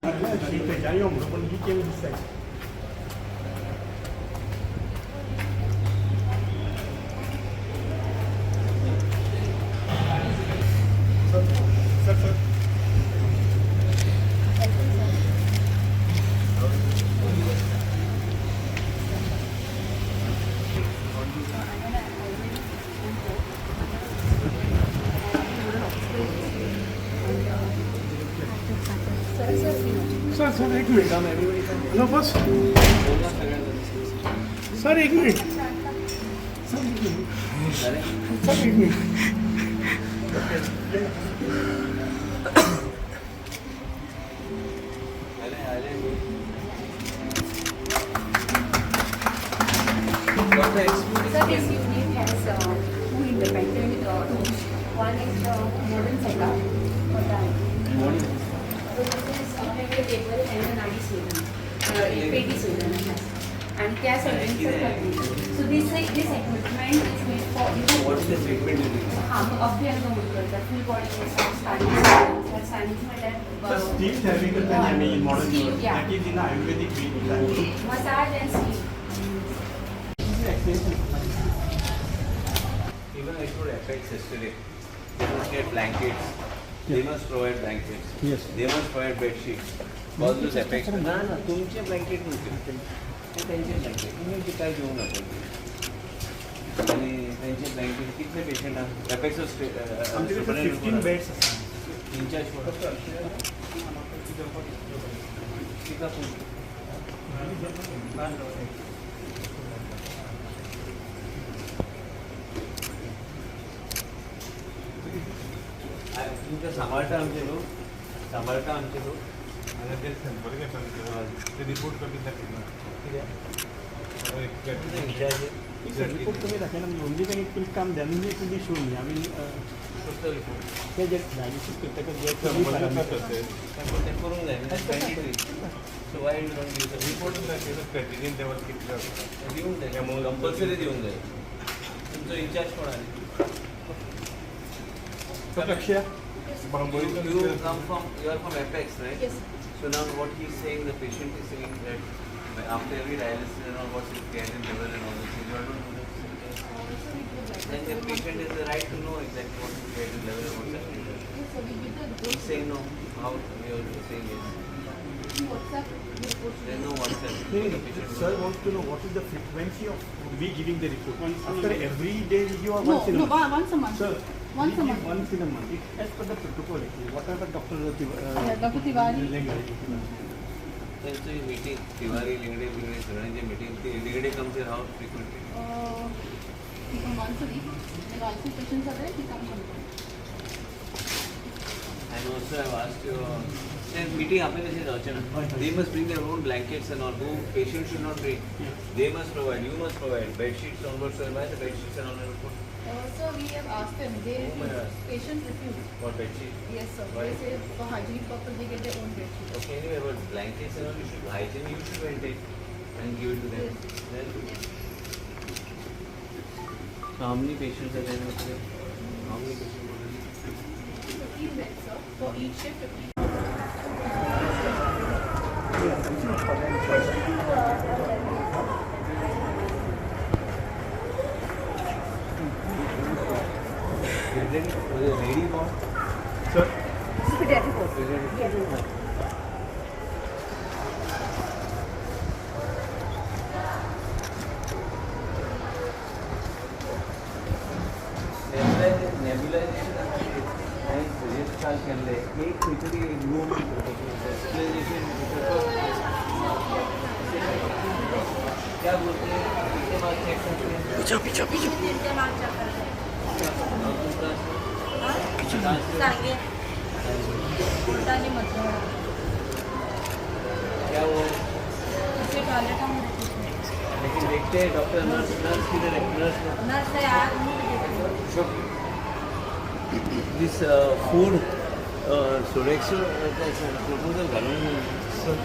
खंयच्यान यो म्हणून, पण he came this side. Sir, sir, sir. Sir, sir, एक मिनिट. हॅलो बस. सर, एक मिनिट. सर, एक मिनिट. सर, एक minute. Sir, this unit has two independent rooms. One is the modern setup for the. So this is a table and a nadi sedan, पेटी sedan has. आणि त्या सगळ्यांचं. So this equipment is made for you. What's the treatment you do? हां, मग अभ्यंग म्हणून करतात, फुल body स्थानिक स्थानिक sir, म्हटल्यार स्टीम थेरपी करता आमी modern. Steam, yeah. That is in Ayurvedic way. Massage and steam. Even I showed effects yesterday. They must get blankets. They must provide blankets. Yes. They must provide bed sheets. All those effects. ना ना, तुमचे blanket नव्हते ते, त्यांचे blanket. तुम्ही ते काय घेऊ नका. आणि त्यांचे ब्लँकेट कितले पेशंट एपेक्स? आमचे कडेन 15 बेड्स आसा. इन्चार्ज कोण? तिका फोन. तुमकां सांबाळटा आमचे लोक, सांबाळटा आमचे लोक. आनी ते सॅम्पल घेता, ते रिपोर्ट कमी दाखयना. कित्याक इन्चार्ज? सर, रिपोर्ट कमी दाखयना. Only when it will come, then it will be shown. I mean, कसलो रिपोर्ट? ते जे डायलिसीस करतकच जे सॅम्पल घेतात ते. ते करूंक जाय. So why you don't give? Report दाखयता, क्रेटिनिन लेवल कितले आसा. दिवंक जाय, कंपल्सरी दिवंक जाय. तुमचो इन्चार्ज कोण आनी? कक्षा. You come from, you are from Apex, right? Yes. So now what he's saying, the patient is saying that after every dialysis and all, what's his creatinine level and all this, you all don't do that. Then the patient has the right to know exactly what is creatinine level and what's happening. He's saying no. How we are saying yes. There's no WhatsApp. The patient Sir wants to know what is the frequency of we giving the report. After every day we give or No, once in a no, month? once a month. Sir, Once we a give month. once in a month. It's as per the protocol actually. Whatever Doctor Yeah, Dr. Tiwari. Lengare. त्यांची meeting, Tiwari, लिंगडे बिंगडे सगळ्यांची meeting ती, Lingade comes here how frequently? He comes once a week. And also patients are there, he comes on. And also I've asked you, then meeting आपले कशी जावचे ना. They must bring their own blankets and all. Who patient should not bring. They must provide. You must provide bed sheets onwards. Sir, why the bed sheets and all are put? Sir, we have asked them. They Whom refuse. have asked? Patient refuse. What bed sheet? Yes, sir. Why? They say for hygienic purpose they get their own bed sheet. Okay, anyway, but blankets and all you should hygiene you should maintain and give it to them. Yes. Then Yes. So how many patients are there now today? How many patients already? 15 beds, sir. For each shift, 15. Children, was a lady born? Sir, This is pediatric ward. Yes. Nebulization हांवें suggest काल केल्लें, एक खंय तरी room नेबुलायझेशन क्या बोलते हैं, कितने बार चेक करते हैं? पीछे पीछे पीछे. सांगे कुर्तानी मतलब. क्या वो तिथे टॉयलेटामध्ये. लेकिन देखते हैं डॉक्टर, नर्स, नर्स किधर है? नर्स. नर्स आहे आज. This food Sodexo proposal घालून. Sir,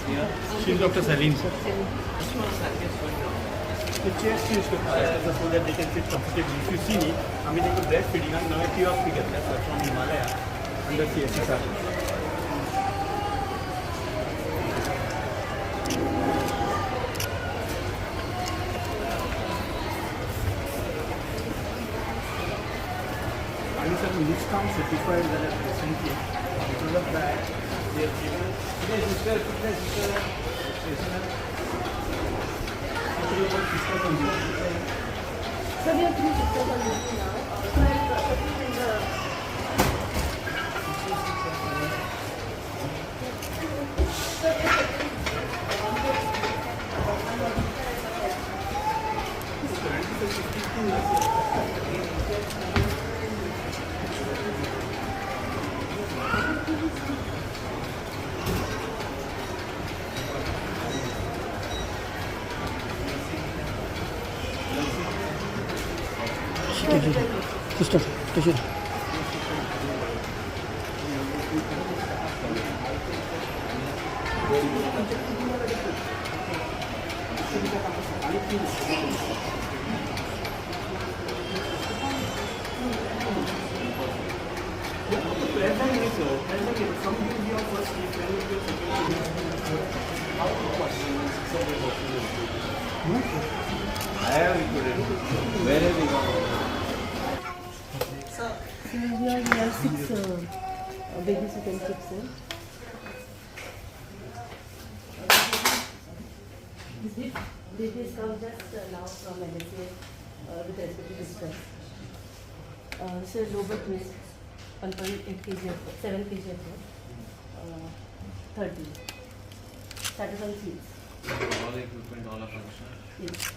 Yeah. She's Dr. Salim, sir. This one सारखें सोय. The chairs use करता so that they can sit comfortably. If you see न्ही, आमी तांकां ब्रेस्ट फिडिंगाक नवे किऑस्क घेतले sir from Himalaya under CSC sir. काम certified जालें recently. Because of that they have given कितने सिस्टर, कितने sister Sir, we have three sisters on duty now. So I'll put in the sister station. Present sir, present some will be on first shift, one will be on second I have recorded. Where have you gone? So here we have six babies who can keep, sir. This baby come just now from LSA with respect to distress. Sir, low birth weight, 1.8 kg of 7 kg of 30. Started on seeds. All the equipment, all are functional. Yes.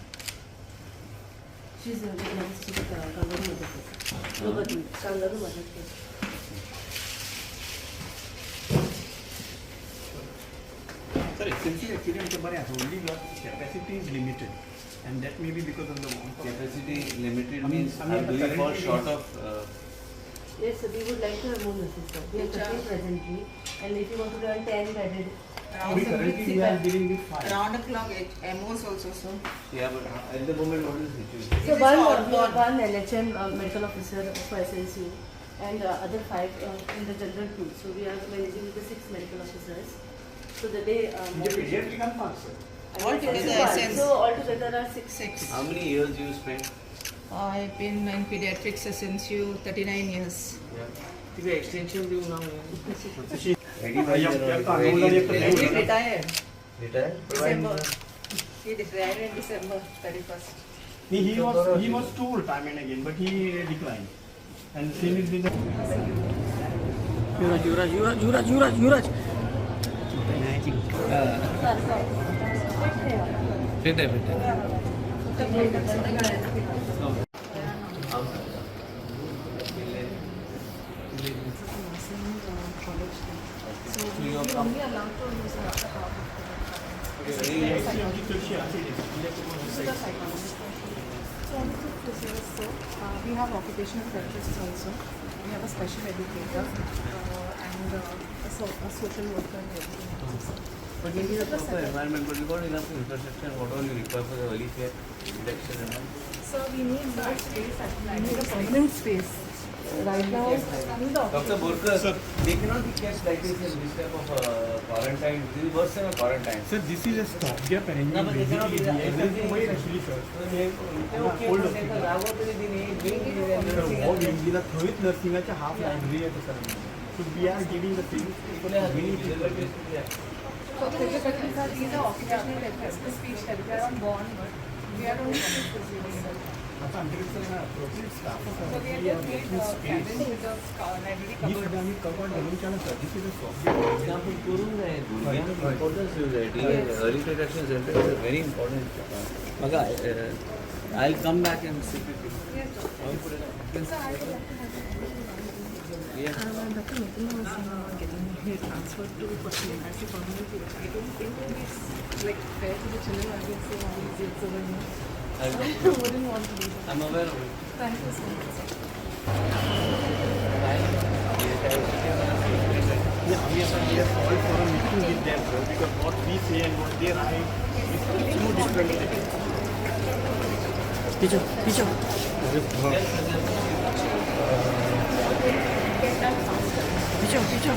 She's a diagnostic kangaroo mother case. Low birth weight, kangaroo mother case. Sir, SNC actually आमचें बरें आसा, only capacity is limited and that may be because of the Capacity limited I mean- means I mean, are do you fall currently- short of Yes, sir, we would like to have more nurses, sir. We are 13 presently, and if you want to run 10 bedded, We currently we are dealing with five. Round the clock MOs also, so. Yeah, but at the moment what is the situation? So It is one, all gone. one LHM medical officer for SNCU and other five in the general pool. So we are managing with the six medical officers. So the day. म्हणजे pediatric पांच sir. Altogether Six. SNC. So altogether are six. Six. How many years you spent? I've been in pediatrics SNCU 39 years. तिथे extension देऊ ना. He retired. Retire? December. He retired in December 31st. He was to retirement again, but he declined. And same is with the Yuvraj Yuvraj Yuvraj Yuvraj Yuvraj Yuvraj. Fit आहे, fit आहे. So we are only allowed to use half of the आमची चडशी आसा. So on the fifth so we have occupational therapists also. We have a special educator and a social worker and everything also, sir. But you need a proper environment, but you got enough infrastructure, what all you require for the early care detection and all. So we need more space actually. We need a permanent space. Right now, we need the Dr. Borkar, they cannot be kept like this in this type of quarantine. This is worse than a quarantine. Sir, this is a stopgap No, arrangement but they cannot basically. be that. Everything way actually, sir. Okay, Old पण त्यांना राबवत तरी तिने wing दिली आहे, sir, nursing हो आहे. विंगीला थंयच नर्सिंगाचे हाफ लायब्ररी येता sir. So we are giving the same कुठल्या हाती कुठल्या? So these are occupational therapists, the speech therapy are on bond, but we are only two physios, sir. आता आमच्याकडे सर अप्रोप्रिएट स्टाफ आसा. So we have just made a cabin with a library he cupboard. सुद्दां आमी cupboard घालून केला sir. This is a stopgap. Example करूंक जाय भुरग्यांक हय. इम्पॉर्टन्स दिवंक जाय. Early detection centre is a very important. म्हाका I come back and see. Yes, doctor. Sir, I would like to have Yeah. Dr. Nitin was saying about getting his transferred to Cochin as a permanent teacher. I don't think it is like fair to the children I've been seeing all these years over here. I'll I wouldn't want to do that. I'm aware of it. Thank you so much, sir. आमी आतां we have called for a meeting with them sir, because what we say and what they write is two different things. पीछे पीछे. पीछे पीछे.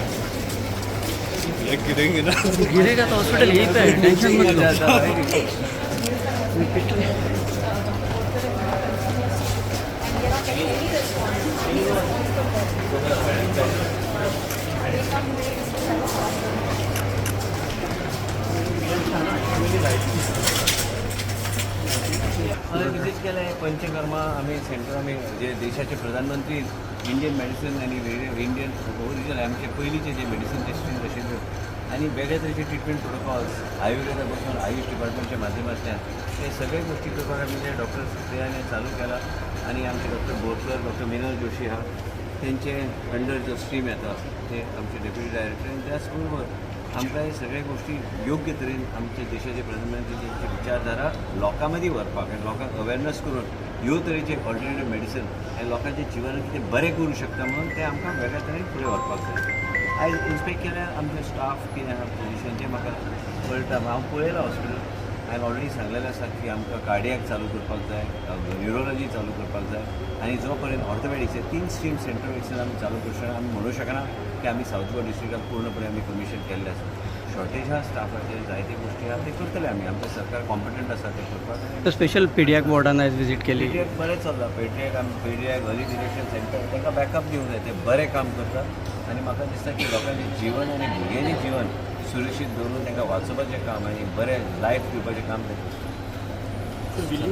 गिरेंगे ना. गिरेगा तो हॉस्पिटल यहीं पे है, टेंशन मत लो. And we are not getting any response, any response from them. हांवें विजीट केलें पंचकर्मा आमी सेंटर आमी जे देशाचे प्रधानमंत्री इंडियन मेडिसीन आनी इंडियन ओरिजन आमचे पयलींचे जे मेडिसीन टेस्टींग आशिल्ल्यो आनी वेगळे तरेचे ट्रिटमेंट प्रोटोकॉल्स आयुर्वेदा पासून आयुष डिपार्टमेंटच्या माध्यमांतल्यान हे सगळे गोश्टी करपाक आमी जे डॉक्टर सुप्रियाने चालू केला आनी आमचे डॉक्टर बोरकर, डॉक्टर मिनल जोशी आहा, तेंचे अंडर जो स्ट्रीम येता ते आमचे डेप्युटी डायरेक्टर आनी त्याच बरोबर आमकां हे सगळे गोश्टी योग्य तरेन आमच्या देशाचे प्रधानमंत्री तेंची विचारधारा लोकां मदीं व्हरपाक आनी लोकांक अवेरनस करून ह्यो तरेचे ऑल्टरनेटीव मेडिसन आनी लोकांच्या जिवनात कितें बरें करूं शकता म्हणून तें आमकां वेगळ्या तरेन फुडें व्हरपाक जाय. आयज इन्स्पेक्ट केल्यार आमचे स्टाफ कितें आहा पोजिशन तें म्हाका कळटा. हांव पळयलां हॉस्पिटल. हांवें ऑलरेडी सांगलेलें आसा की आमकां कार्डियाक चालू करपाक जाय, न्युरोलॉजी चालू करपाक जाय आनी जो पर्यंत ऑर्थोपॅडिक्स तीन स्ट्रीम सेंटर ऑफ आमी चालू करूं शकना, आमी म्हणूं शकना की आमी सावथ गोवा डिस्ट्रिक्टात पूर्णपणे आमी कमिशन केल्लें आसा. शॉर्टेज आहा स्टाफाचे, जायते गोश्टी आहा, ते करतले आमी. आमचें सरकार कॉम्पिटंट आसा ते करपाक. स्पेशल पीडियाक वॉर्डान आयज विजीट केली. पेडियाक बरें चल्लां. पेडियाक आमी पेडियाक अर्ली डिटेक्शन सेंटर तांकां बॅकअप दिवंक जाय. ते बरें काम करता आनी म्हाका दिसता की लोकांचें जीवन आनी भुरग्यांचें जीवन सुरक्षीत दवरून तांकां वाचोवपाचें काम आनी बरें लायफ दिवपाचें काम ते करता. So will you